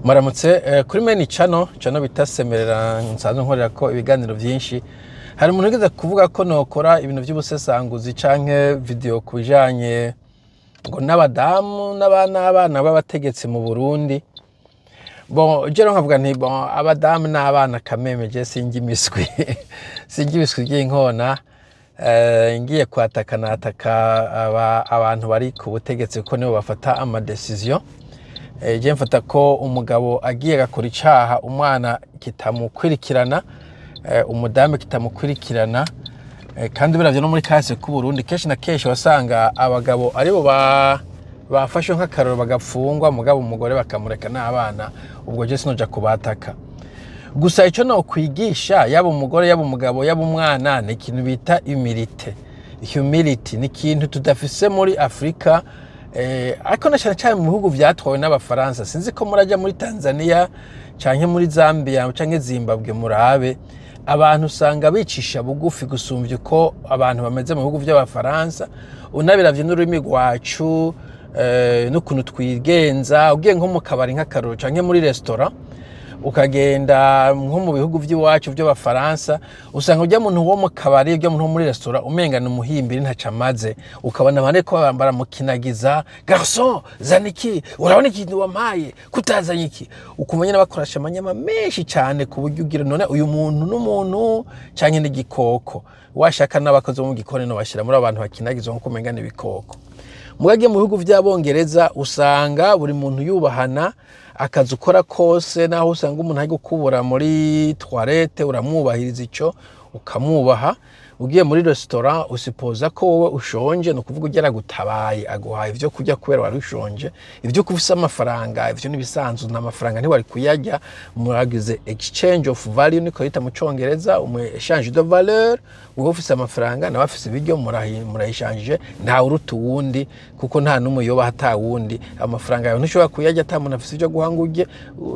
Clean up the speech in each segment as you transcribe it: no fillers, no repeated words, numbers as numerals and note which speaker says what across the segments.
Speaker 1: Muramutse kuri meni cano bita Semerera, nsanzwe nkorera ko ibiganiro vyinshi. Hari umuntu wigeze kuvuga ko nokora ibintu vy'ubusesanguzi canke video ku bijanye ngo n'abadamu n'abana b'abategetsi mu Burundi. Bon, je rero nkavuga nti bon, abadamu n'abana kameme, je sinjya imiswi, sinjya ibiswi by'inkona. Ngiye kwataka nataka abantu bari ku butegetsi, kuko nibo bafata ama décision. Je mfata ko umugabo agiye agakora icaha, umwana kitamukwirikirana, umudamu kitamukwirikirana. Kandi biravye no muri kahise k'u Burundi, kenshi na kenshi wasanga abagabo aribo bafashwe nk'akaroro bagapfungwa, mugabo umugore bakamureka n'abana. Ubwo je sinoja kubataka. Gusa ico nokwigisha, yaba umugore, yaba umugabo, yaba umwana, ni ikintu bita humilité. Humility ni ikintu tudafise muri Afurika, ariko na cane cane mu bihugu vyatwawe n'Abafaransa. Sinzi ko muraja muri Tanzania canke muri Zambia canke Zimbabwe, murabe abantu usanga bicisha bugufi gusumvya uko abantu bameze mu bihugu vy'Abafaransa. Unabiravye n'ururimi rwacu, n'ukuntu twigenza, ugiye nko mu kabari nk'akarorero canke muri restaurant, ukagenda nko mu bihugu by'iwacu by'Abafaransa, usanga ujya muntu wo mu kabari, ujya muntu wo muri restaurant, umenga ni umuhimbiri, ntaco amaze. Ukabona abandi ko baramukinagiza: "Garçon, zana iki, urabona ikintu wampaye, kutazanye iki?" Ukumva nyine bakoresha amanyama menshi cyane, ku buryo ugira none uyu muntu n'umuntu canke n'igikoko? Washaka n'abakozi bo mu gikoni no bashyira muri abo bantu bakinagizwa nkuko umenga n'ibikoko. Mugage mu bihugu by'Abongereza usanga buri muntu yubahana, akazi ukora kose, naho usanga umuntu ari gukubura muri toilette, uramwubahiriza ico, ukamwubaha. Ugiye muri restaurant, usipoza ko wowe ushonje, ni ukuvuga ugera gutabaye, aguhaye ivyo kurya kubera wari ushonje. Ivyo kuba ufise amafaranga, ivyo n'ibisanzwe, nta mafaranga ntiwari kuyarya. Muragize exchange of value, niko yita mu Congereza, umu échange de valeur. Wowe ufise amafaranga, nawe afise ibiryo, murayishanje, ntawe uruta uwundi, kuko nta n'umwe yoba ata wundi. Amafaranga yawe ntushobora kuyarya ata muntu afise ivyo guha ngo urye,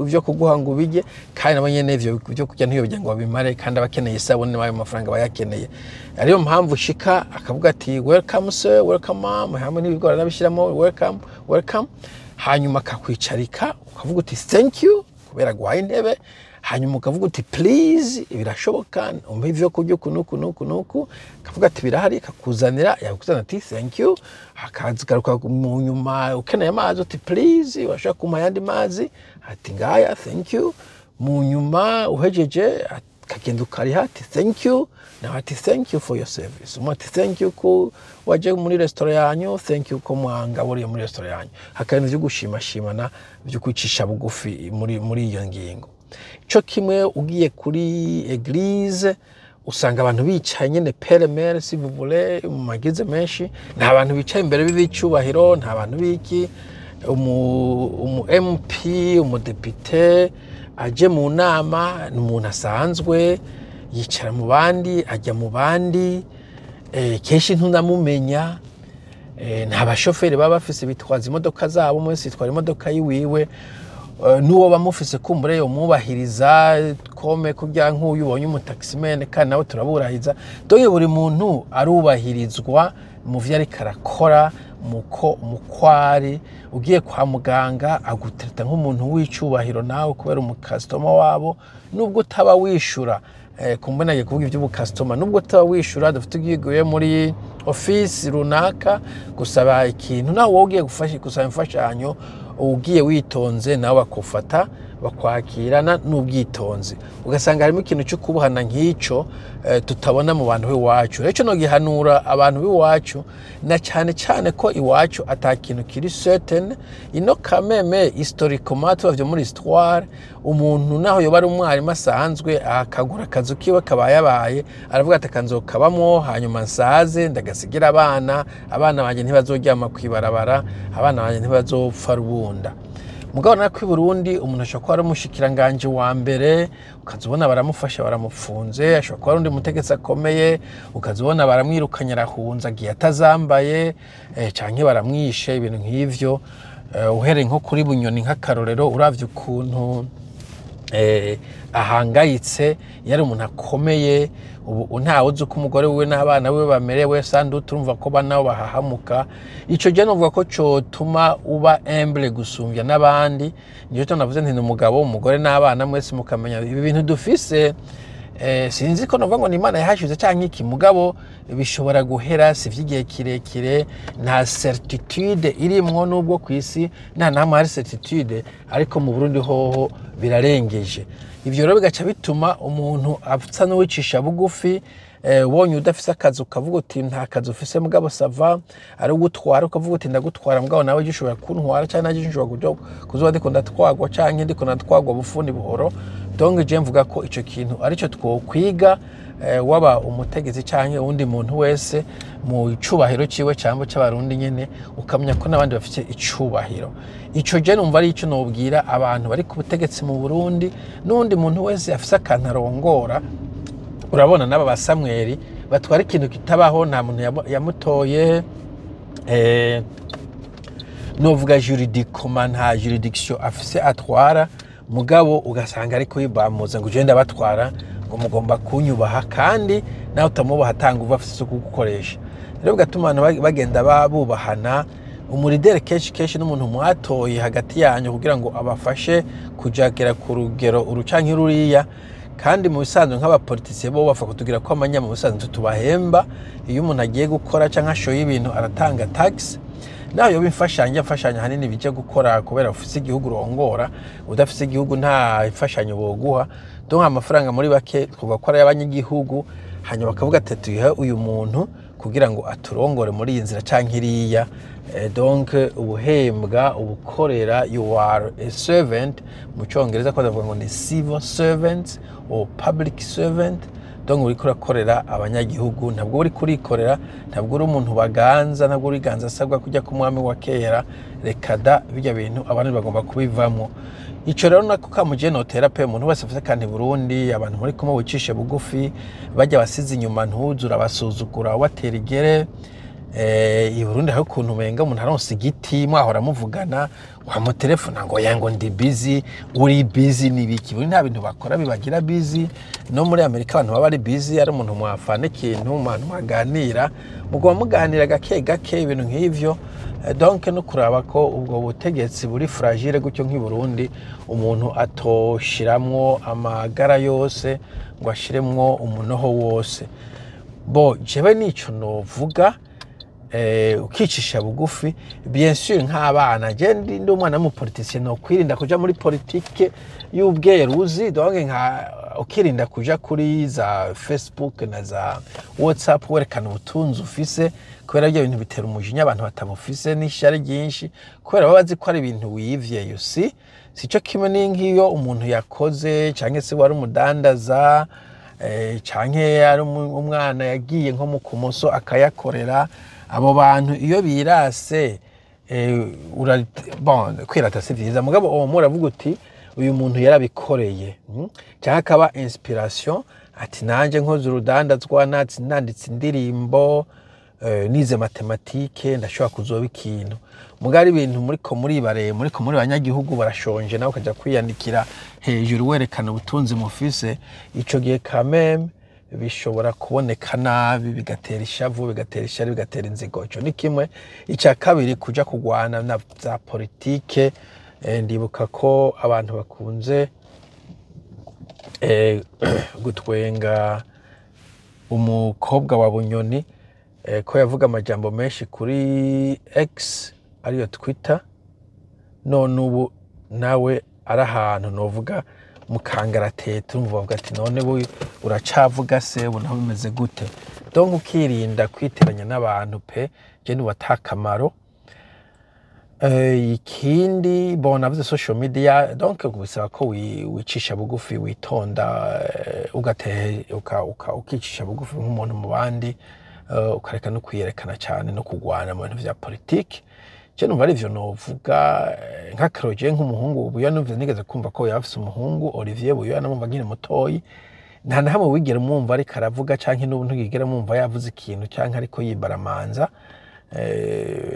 Speaker 1: ivyo kuguha ngo ubirye. Kandi nabo nyene ivyo byo kurya ntiyobirya ngo babimare, kandi abakeneye isabune n'ayo mafaranga bayakeneye. Ariyo mpamvu ushika akavuga ati: "Welcome sir, welcome ma'am", hamwe n'ibigori nabishyiramo "welcome, welcome". Hanyuma akakwicarika, ukavuga uti "Thank you" kubera guhaye intebe. Hanyuma ukavuga uti "Please, birashoboka umpe ivyo kurya uku nuku nuku nuku?" Akavuga ati "Birahari", akakuzanira. Yakuzanira ati "Thank you". Akagaruka mu nyuma, ukeneye amazi, uti "Please, urashobora kumpa ayandi mazi?" Ati "Ngaya, thank you". Mu nyuma uhejeje, akagenda ukariha, ati "Thank you", nawe ati "Thank you for your service". Umwe ati "Thank you ko waje muri restaurant yanyu, thank you ko mwangaburiye muri restaurant yanyu". Hakaba ibintu vyo gushimashimana, vyo kwicisha bugufi muri iyo ngingo. Ico kimwe ugiye kuri église, usanga abantu bicaye nyene pêle-mêle, si vous voulez. Mu ma églises menshi nta bantu bicaye imbere b'ibicubahiro, nta bantu biki. Umu MP, umudepite aje mu nama ni umuntu asanzwe, yicara mu bandi, ajya mu bandi, kenshi ntunamumenya. Nta bashoferi baba bafise bitwaza imodoka zabo, umwe wese yitwara imodoka yiwiwe. N'uwo bamufise kumbure yomwubahiriza kome kurya nk'uyu ubonye umu taximan, kandi nawe turaburahiza. Donc buri muntu arubahirizwa mu vyo ariko arakora, muko mukwari. Ugiye kwa muganga, agutereta nk'umuntu w'icubahiro nawe kubera umu customer wabo, nubwo utaba wishura. Kumbe nagiye kuvuga iby'ubu customer, nubwo utaba wishura. Dufite ugiye muri ofisi runaka gusaba ikintu, nawe wowe ugiye gusaba imfashanyo, ugiye witonze, nawe bakufata bakwakirana n'ubwitonzi. Ugasanga harimo ikintu cyo kubuhana nk'icyo, tutabona mu bantu b'iwacu. Rero no gihanura abantu b'iwacu, na cyane cyane ko iwacu ata kintu kiri certain. Ino kameme historiquement, tubavye muri histoire, umuntu naho yoba ari umwarimu asanzwe, akagura akazu kiwe kabayabaye, aravuga ati akanzu kabamwo, hanyuma nsaze ndagasigira abana, abana banje ntibazoryama kwibarabara, abana banje ntibazopfa rubunda. Mugabo nako i Burundi umuntu ashobora kuba ari umushikiranganje wa mbere, ukaza ubona baramufasha baramupfunze. Ashobora kuba ari undi mutegetsi akomeye, ukaza ubona baramwirukanye, arahunze, agiye atazambaye, canke baramwishe, ibintu nk'ivyo. Uhereye nko kuri Bunyoni nk'akarorero, uravye ukuntu Ahangayitse iyo ari umuntu akomeye. Ubu ntawe uzi uko umugore wiwe n'abana biwe bamerewe. Sandi turumva ko nabo bahahamuka. Ico je novuga ko cotuma uba humble gusumbya n'abandi. Nico cyo navuze nti ni umugabo, umugore n'abana, mwese mukamenya ibi bintu dufise. Sinzi ko novuga ngo ni Imana yahashize canke iki, mugabo bishobora guhera, si vy'igihe kirekire, nta certitude irimwo. Nubwo ku isi nta namwe hari certitude, ariko mu Burundi hoho birarengeje. Ivyo rero bigaca bituma umuntu asa n'uwicisha bugufi. Ubonye udafise akazi, ukavuga uti: "Nta kazi ufise, mugabo ça va." Ari ugutwara, ukavuga uti: "Ndagutwara, mugabo nawe ejo ushobora kuntwara, canke naje nshobora kuja kuzoba ndiko ndatwagwa, canke ndiko ndatwagwa bufuni buhoro." Donc je mvuga ko ico kintu arico twokwiga, waba umutegetsi canke uwundi muntu wese mu cubahiro ciwe cyangwa c'Abarundi nyene, ukamenya ko n'abandi bafite icubahiro. Ico je numva ari ico nobwira abantu bari ku butegetsi mu Burundi n'uwundi muntu wese afise akantu arongora. Urabona n'aba ba Samweli batwara ikintu kitabaho, nta muntu yamutoye. Novuga juridiquement nta juridiction afise atwara, mugabo ugasanga ariko yibamuza ngo ugende abatwara, ngo mugomba kunyubaha, kandi nawe utamubaha atanga uva afise zo kugukoresha. Rero bigatuma abantu bagenda bubahana. Umu leader kenshi kenshi n'umuntu mwatoye hagati yanyu kugira ngo abafashe kujagera ku rugero uru canke ruriya. Kandi mu bisanzwe nk'aba politiciens bo bapfa kutugira ko amanya, mu bisanzwe tubahemba. Iyo umuntu agiye gukora canke ashoye ibintu, aratanga tax. Naho yoba imfashanyo ahanini bijya gukora kubera ufise igihugu urongora. Udafise igihugu nta imfashanyo boguha. Donc amafaranga muri bake twavuga ko ari ay'abanyagihugu, hanyuma bakavuga ati: "Tuyihe uyu muntu kugira ngo aturongore muri iyi nzira canke iriya." Donc ubuhembwa ubukorera, you are a servant. Mu Cyongereza ko bavuga ngo ni civil servant or public servant. Donc uriko urakorera abanyagihugu, ntabwo uri kurikorera, ntabwo uri umuntu baganza, ntabwo uri ganza asabwa kujya ku mwami wa kera. Reka da, bijya bintu abantu bagomba kubivamo. Ico rero nako kamuje notera pe umuntu wese afite kandi Burundi, abantu muri kumwe wicishe bugufi, bajya basize inyuma ntuzura basuzugura, watera igere. I Burundi hari ukuntu umenga umuntu aronse igiti mwahora muvugana, wamutelefona ngo ya ngo ndi busy. Uri busy ni biki? Buri nta bintu bakora bibagira busy. No muri Amerika abantu baba bari busy, ari umuntu mwafana ikintu, umuntu mwaganira, muguma muganira gake gake, ibintu nk'ivyo. Donc no kuraba ko ubwo butegetsi buri fragile gutyo nk'i Burundi, umuntu atoshiramwo amagara yose ngo ashiremwo umunoho wose. Bo jewe nico novuga, ukicisha bugufi. Bien sûr, nk'abana, je ndi umwana w'umu politicien, no kwirinda kuja muri politike y'ubweruzi. Donc nka ukirinda kuja kuri za Facebook na za WhatsApp werekana ubutunzi ufise, kubera ibyo bintu bitera umujinya abantu batabufise n'ishyari ryinshi, kubera baba bazi ko ari ibintu wivye, you see. Sico kimwe n'inkiyo umuntu yakoze canke se wari umudandaza, canke ari umwana yagiye nko mu kumoso akayakorera. Abo bantu iyo birase, bon, kwirata si vyiza, mugabo uwo muravuga uti: "Uyu muntu yarabikoreye," Canke akaba inspiration, ati: "Nanje nkoze urudandazwa, nanditse indirimbo, nize mathématiques, ndashobora kuzoba ikintu." Mugabo ari ibintu muriko muribare, muriko muri banyagihugu barashonje, nawe ukaja kwiyandikira hejuru werekana ubutunzi mufise, ico gihe kameme bishobora kuboneka nabi, bigatera ishavu, bigatera ishyari, bigatera inzigo. Ico ni kimwe. Icya kabiri, kuja kugwana na za politike. Ndibuka ko abantu bakunze gutwenga umukobwa wa Bunyoni, ko yavuga amajambo menshi kuri X, ariyo Twitter. None ubu nawe ari ahantu novuga mu kangaratete, urumva bavuga ati: "None bu uracavuga se? Ubu naho bimeze gute?" Donc ukirinda kwiteranya n'abantu pe, je nuba ata kamaro. Ikindi, bon, navuze social media. Donc bisaba ko wicisha bugufi, witonda, ugate ukicisha bugufi nk'umuntu mu bandi, ukareka no kwiyerekana cyane no kugwana mu bintu vya politike. Je numva ari ivyo novuga. Nk'akarorero, je nk'umuhungu Buyoya, numva nigeze kumva ko yaba afise umuhungu Olivier Buyoya, namumva nkiri mutoyi. Nta na hamwe wigera umwumva ariko aravuga, canke n'ubu ntugigera mwumva yavuze ikintu canke ariko yibaramanza.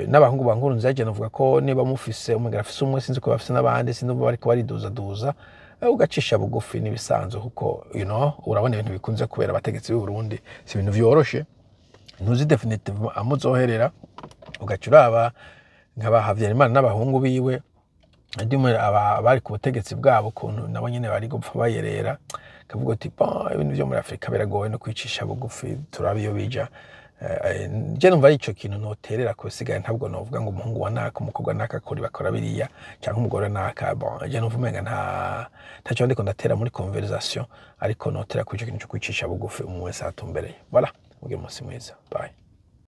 Speaker 1: N'abahungu ba Nkurunziza, je novuga ko niba mufise umugera afise umwe, sinzi ko bafise n'abandi, sinzi bariko bariduzaduza. Ugacisha bugufi n'ibisanzwe, kuko urabona ibintu bikunze kubera abategetsi b'u Burundi, si ibintu vyoroshe, ntuzi définitivement amuzoherera. Ugaca uraba nka ba Habyarimana n'abahungu biwe, ndimwe aba bari ku butegetsi bwabo, ukuntu nabo nyene bari gupfa bayerera. Kavuga uti: "Bon, ibintu vyo muri Afrika biragoye no kwicisha bugufi, turabe iyo bija." Je numva ari ico kintu noterera. Ku bisigaye, ntabwo novuga ngo umuhungu wa naka, umukobwa naka kuri bakora biriya, canke umugore naka. Bon, je numva umenga ntaco ndiko ndatera muri conversation, ariko notera kuri ico kintu co kwicisha bugufi, umwe wese atumbereye. Voilà, mugire umunsi mwiza, bye.